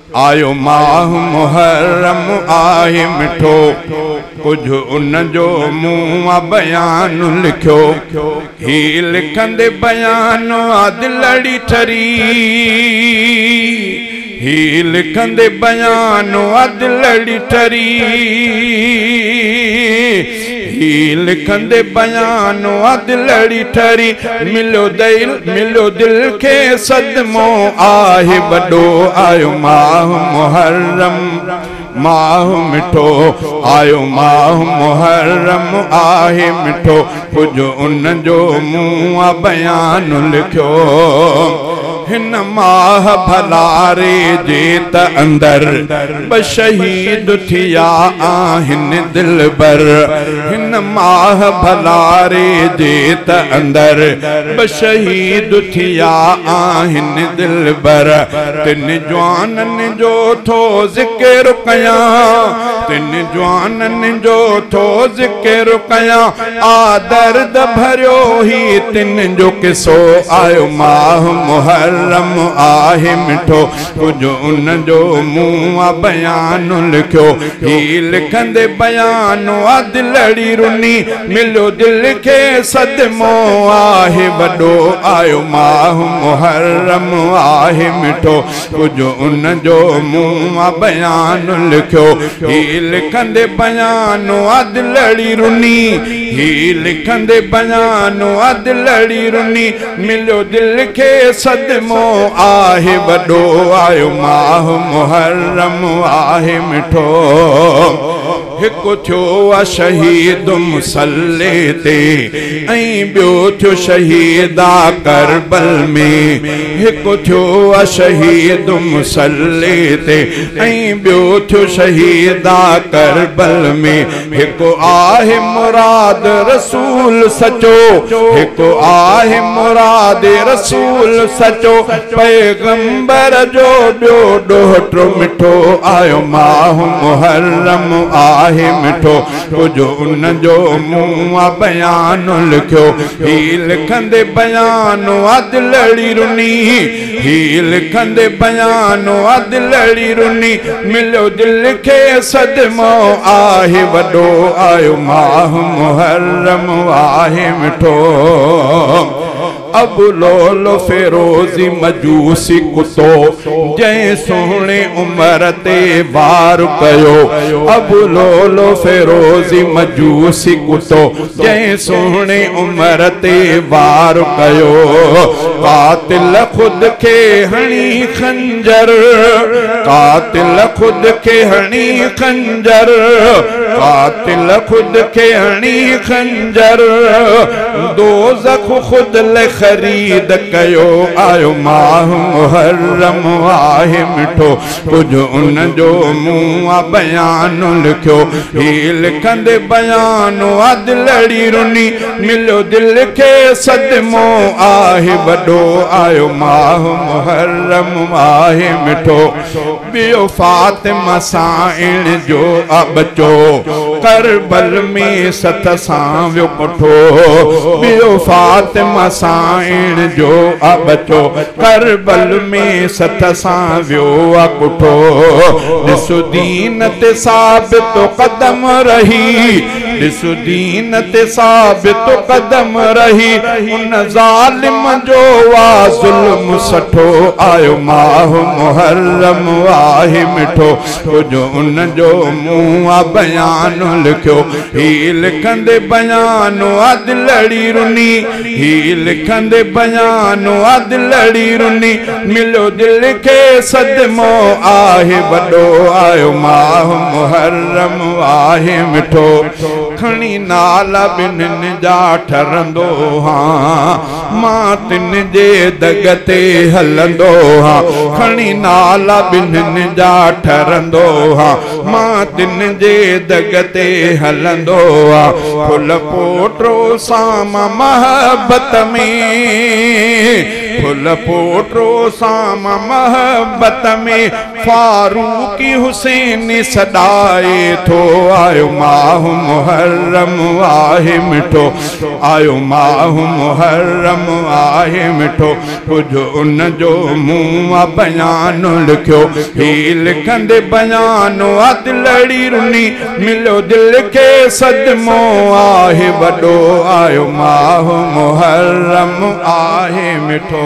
आयो माह मुहर्रम आहे मिठो, कुझु उन जो मूं बयान लिखियो। ही लिखंदे बयान आ दिलड़ी ठरी, ही लिखंदे बयान आ दिलड़ी ठरी, ही लिखंदे बयान आ दिलड़ी ठरी। मिलो दिल मिलो दिल खे सदमो आहे वॾो, आयो माह मुहर्रम माह मिठो, आयो माह मुहर्रम आहे मिठो, कुझु उन जो मूं बयान लिखियो। हिन माह भलारे जे त अंदर ॿ शहीद थिया आहिनि दिलबर, हिन माह भलारे जे त अंदर ॿ शहीद थिया आहिनि दिलबर। तिन जवाननि जो थो ज़िक्र कयां, तिन जवाननि जो थो ज़िक्र कयां, आ दर्द भरियो ही तिन जो किसो। आयो माह मुहर्रम आहे मिठो, कुझु उन जो मूं बयान लिखियो। ही लिखंदे बयान आ दिलड़ी रुनी, मिलो दिल खे सदमो आहे वॾो, आयो माह मुहर्रम आहे मिठो, कुझु उन जो मूं बयान लिखियो। ही लिखंदे बयान आ दिलड़ी रुनी, ही लिखंदे बयान आ दिलड़ी रुनी, मिलो दिल खे सदमो आहे वॾो, आयो माह मुहर्रम आहे मिठो। हिकु थियो आहे शहीद मुसल्ले ते, ऐं ॿियो थियो शहीद आ करबल में। हिकु थियो आहे शहीद मुसल्ले ते, ऐं ॿियो थियो शहीद आ करबल में। हिकु आहे मुराद रसूल सचो, हिकु आहे मुराद रसूल सचो, पैगंबर जो ॿियो ॾोहटो मिठो। आयो माह मुहर्रम आहे मिठो, कुझु उन जो मूं बयान लिखियो। ही लिखंदे बयान आ दिलड़ी रुनी, ही लिखंदे बयान आ दिलड़ी रुनी, मिलो दिल खे सदमो आहे वॾो, आयो माह मुहर्रम आहे मिठो। अबू लोलो फिरोज़ी मजूसी कुतो, जंहिं सुहिणे उमर ते वार कयो। अबू लोलो फिरोज़ी मजूसी कुतो, जंहिं सुहिणे उमर ते वार कयो। कातिल ख़ुद खे हणी खंजर, कातिल ख़ुद खे हणी खंजर, कातिल ख़ुद खे हणी खंजर, दोज़ख ख़ुद ले खरीद कयो। आयो माह मुहर्रम आहे मिठो, कुझु उन जो मूं बयान लिखियो। ही लिखंदे बयान आ दिलड़ी रुनी, मिलो दिल खे सदमो आहे वॾो, आयो माह मुहर्रम आहे मिठो। ॿियो फातिमा साइण जो आ बचो, करबल में सथ सां वियो पुठो। ॿियो फातिमा साइण जो आ बचो, करबल में सथ सां वियो आ पुठो। ॾिसो दीन ते साबित कदम रही, ॾिसो दीन ते साबित कदम रही, उन ज़ालिम जो आ ज़ुल्म सठो। आयो माह मुहर्रम आहे मिठो, कुझु उन जो मूं बयान लिखियो। ही लिखंदे बयान आ दिलड़ी रुनी, ही लिखंदे बयान आ दिलड़ी रुनी, मिलो दिल खे सदमो आहे वॾो, आयो माह मुहर्रम आहे मिठो। खणी नाला ॿिन्हिनि जा ठरंदो हां, मां तिन जे दग ते हलंदो हां। खणी नाला ॿिन्हिनि जा ठरंदो हां, मां तिन जे दग ते हलंदो हां। फुल पोटरो सां मां मोहबत में, फुल पोटरो सां मोहब्बत में फारूकी हुसैन सदाए थो। आयो माह मुहर्रम आहे मिठो, आयो माह मुहर्रम आहे मिठो। कुझु उन जो मूं बयान लिखियो, ही लिखंदे बयान दिलड़ी रुनी, मिलियो दिल खे सदमो आहे वॾो। आयो माह मुहर्रम आहे मिठो।